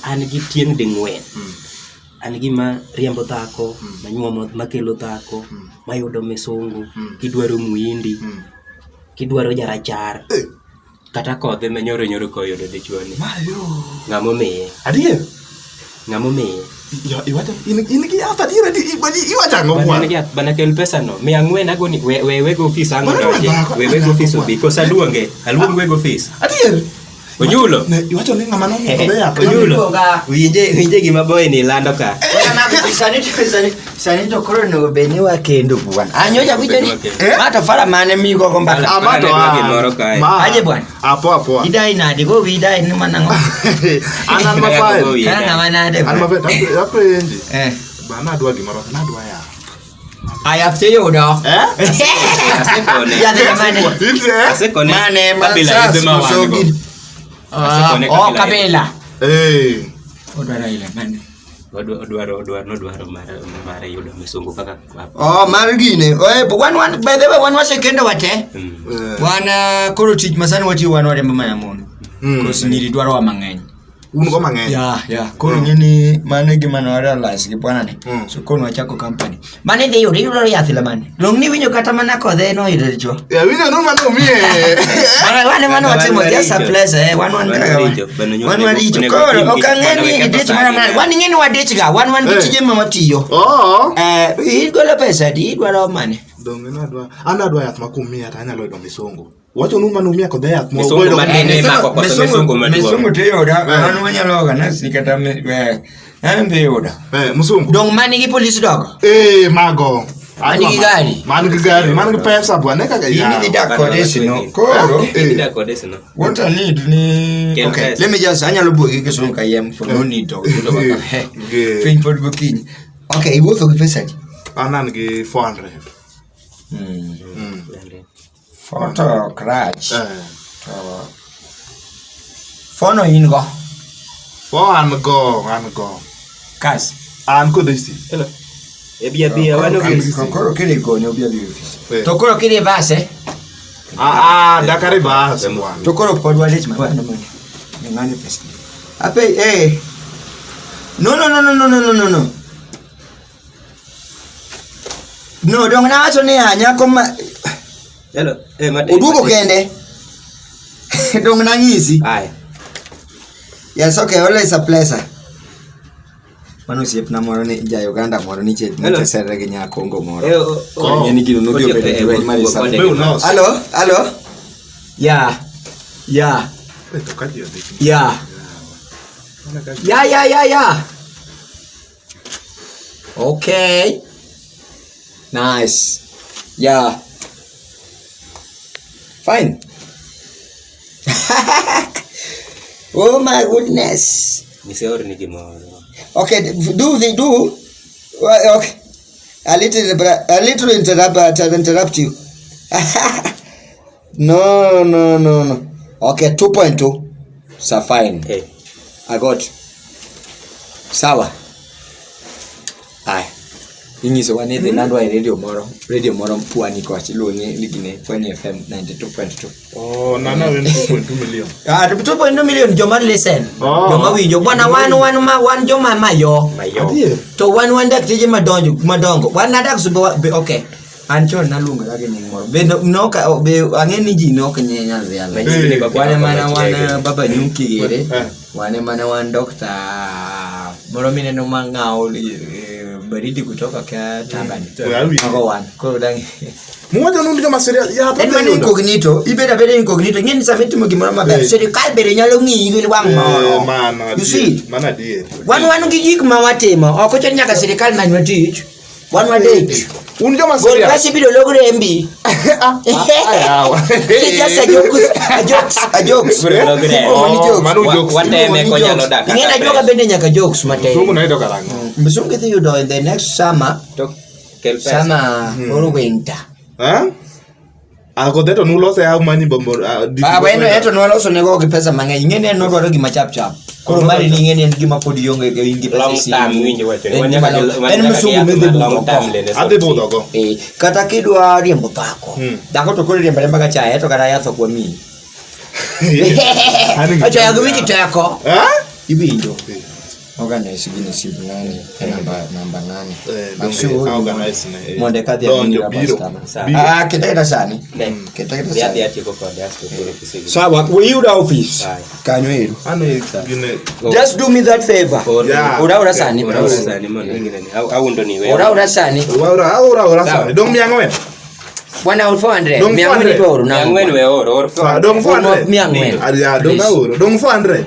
An gi tieng' ding'wen. An gima riembo dhako, manyuomo, makelo dhako, mayudo misungu, kidwaro muhindi, kidwaro jarachar, kata kodhe ma nyoro nyoro koyudo dichuo ni. Mayo. Ng'ama omiye? Adier. Ng'ama omiye? Iwacho in in gi yath adier adi iwacho ang'o Bana bwana? en yath, bana kel pesa no. 400 agoni we we weg ofis ang' Bana odonje. dhako, We weg dhako ofis bwana. obi. Koso aluonge? Aluong weg ofis. Adier. Onyulo. Ne iwacho ni ng'ama nomiyo kodhe yath. Onyulo. Luonga. Winje winje gima boy ni lando ka. Sani sani sani to koro onego bed ni wakendo bwana. Anyocha winjo ni Eh? ma to fara mane migo go mbaka. Ah, ma to Bana an. gimoro kae. Ma. Aje bwana. Apoa poa. Idai nade go wi idai ni manang'o? An an ma Kaya fine. go Kara ng'ama nade An ma bwana? fine. Apenji. Eh. Bana adwa gimoro. Nadwa yath. Aya fyeyudo. Eh? Asekone. Yadhe mane? Ite? Asekone. Mane ma Kabila sas yedhe ma wan go. koso Asekone Oh, kabila kabila. Eh. Odwaro ila mane? Odwaro odwaro nodwaro mar mar yudo misungu kaka Oh, mar gine. Eh, wan wan by the way wan wasekendo wate. Mm. Wan koro tich masani watiyo wan warembo mana mon. Mm. Koso nyiri dwarowa mang'eny. Un go mang'eny. Ya, ya. Koro ng'e ni mano e gima ne warealize gi bwana ni. Mm. So koro wachako company. Mane idhi yudo, iyudo yath ila mane. Long ni winjo kata mana kodhe noyudo dichuo. Ya winjo nu mano omiye. Mana wan ema ne watimo Wan just a waricho. pleasure, eh, wan wan Wan kaka wan. waricho. Bana Wan onego- waricho. onego Koro wapim ok gik ang'e mana ni weketho idich mana sani. mana. Wan ing'e ni wadich ga, wan wan gi Eh. tije ma watiyo. Oh. Eh, igolo pesa adi, idwaro mane? Donge nadwa. An adwa yath ma kumiya to anyalo yudo misungu. Wacho nu mano omiya kodhe yath mo. Misungu goyo- matin imako koso misungu maduong'. Misungu tiyudo, Eh. an wanyalo organize ni kata an be yudo. Eh, musungu. Dong mani gi police dog. Eh, mago. Man gi gari. Man gi gari, man gi pesa bwana kaka In ya. idhi dak Bana kode sino. wachwe Koro Eh. Idhi dak kode sino. what I need ni Kel okay, pesa. let me just anyalo buogi kisungu kayiem for no need to yudo kaka he. Ge. Piny pod gokinyi. Okay, iwuotho gi pesa adi? An an gi 400. Mm. Foto krach. Eh. To fono in go. Fo an go, an go. Kas. An kod isi. Hello. E bia bia wan ofis. Koro kiri gone obi abi ofis. Eh. To koro kiri vase. Ah, ah, dakari bas bwana. To koro pod walich ma wan mane. Ng'ani pesa. Ape eh. No no no no no no no no no. No, dong nawacho niya, nyako ma Hello. Eh, matin. oduogo kende. Dong nang'isi. Aya. Yes, okay, always a pleasure. Mano osiepna moro ni ja Uganda moro niche Hello. niche serre gi nya Kongo moro. Eh, o- o- Koro ing'e ni gino nodhi Otieko, obedo eh, lweny mar wuo- East wuo Africa. kode Be ulos. Hello, hello. Yeah. Yeah. Eh, to ka ji odhi. Yeah. Yeah, yeah, yeah, yeah. Okay. Nice. Yeah. Fine. Oh my goodness. Niseorni gimoro. Okay, do they do? Well, okay. A little interrupt, interrupt you. No, no, no, no. Okay, 2.2. So fine. Eh. I got. Sawa. Aya. Inyisowa ni idhi nandwa e radio moro, radio moro Pwani kocha iluongo ni gine Pwani FM 92.2. Oh, nana wen 2.2 million. Ah, 2.2 million joma listen. Oh. Joma winjo. Bwana wan wan ma wan joma mayo. Mayo. Adier. To wan wan dakteche madonjo madongo. Wan nadak suba be okay. An chon naluongora gi nying moro. Be no, no ka be ang'e ni ji ne ok nyal realize. Manyisi ni baba Wan mana wan machiegni. baba Nyuki gire. Eh. Wan mana wan dokta moro mineno mang'awo baridi kutoka ka Tabani. We awinjo. Mago wan. Koro dang' Muwacho ni un joma serious. Yath En odhi mana yudo. incognito, ibedo abeda incognito, ing'e ni sama itimo gimoro maber, Eh. sirikal bende nyalo ng'iyi gi wang' Eh, moro. mano You adier. see? Mano adier. Wan wan gi gik ma watimo, ok ochuno nyaka sirikal manywa tich. Wan wadich. Un joma Gol serious. pasi biro log rembi. Ayawa. Just a joke, a jokes, a jokes. Biro log rembi. Oh, ni jokes. Mano jokes. Wateme Ni konyalo jokes. dak Ing'e kaka ajuoga fresh. bende nyaka jokes matin. Msungu noyudo karang'o? Msungu idhi yudo in the next summer, To kel pesa. summer or winter. Eh? Ah, kodhe to nulose how many bombo? Baba eno eto nwaloso nego gi pesa mang'eny. Ing'e ni en nodwaro gima chap chap. Koro mari ni ing'e ni en gima pod ionge go in gi pesa Long e simu. term winjo wacho ni En wan gima nyaka gi- long- wan en nyaka gi msungu yath midhi ma long budho term go. lene Adhi budho go. Eh, kata kidwa riembo dhako. Hmm. Dhako to koro riembo ariemba ka chae to kata yath ok wamiyi. An gi- Achae ok winj teko. Eh? Iwinjo. Organize gini simb ng'ani e namba ng'ani. Eh, Make donge sure organize ne, eh. Mondo eka dhi Donjo, amini biro. rubber stamp. Biro. Ah, keta keta sani. Ne. Keta keta Dhi adhi sani. atieko kode asto koro kisegik. Sawa, weyuda office. Aye. Kanyo ero. Ano gine Just do me that favor. Yeah. Ora ora sani. Ora ora sani mondo ingine ni. Awuondo ni we. Ora ora sani. Ora ora ora Sawa. sani. Dong 400. Bwana 400. Dong 400 400. to oro Mia ang'wen we oro, or Sawa, dong 400. 400. Ya, dong Please. aoro. Dong 400.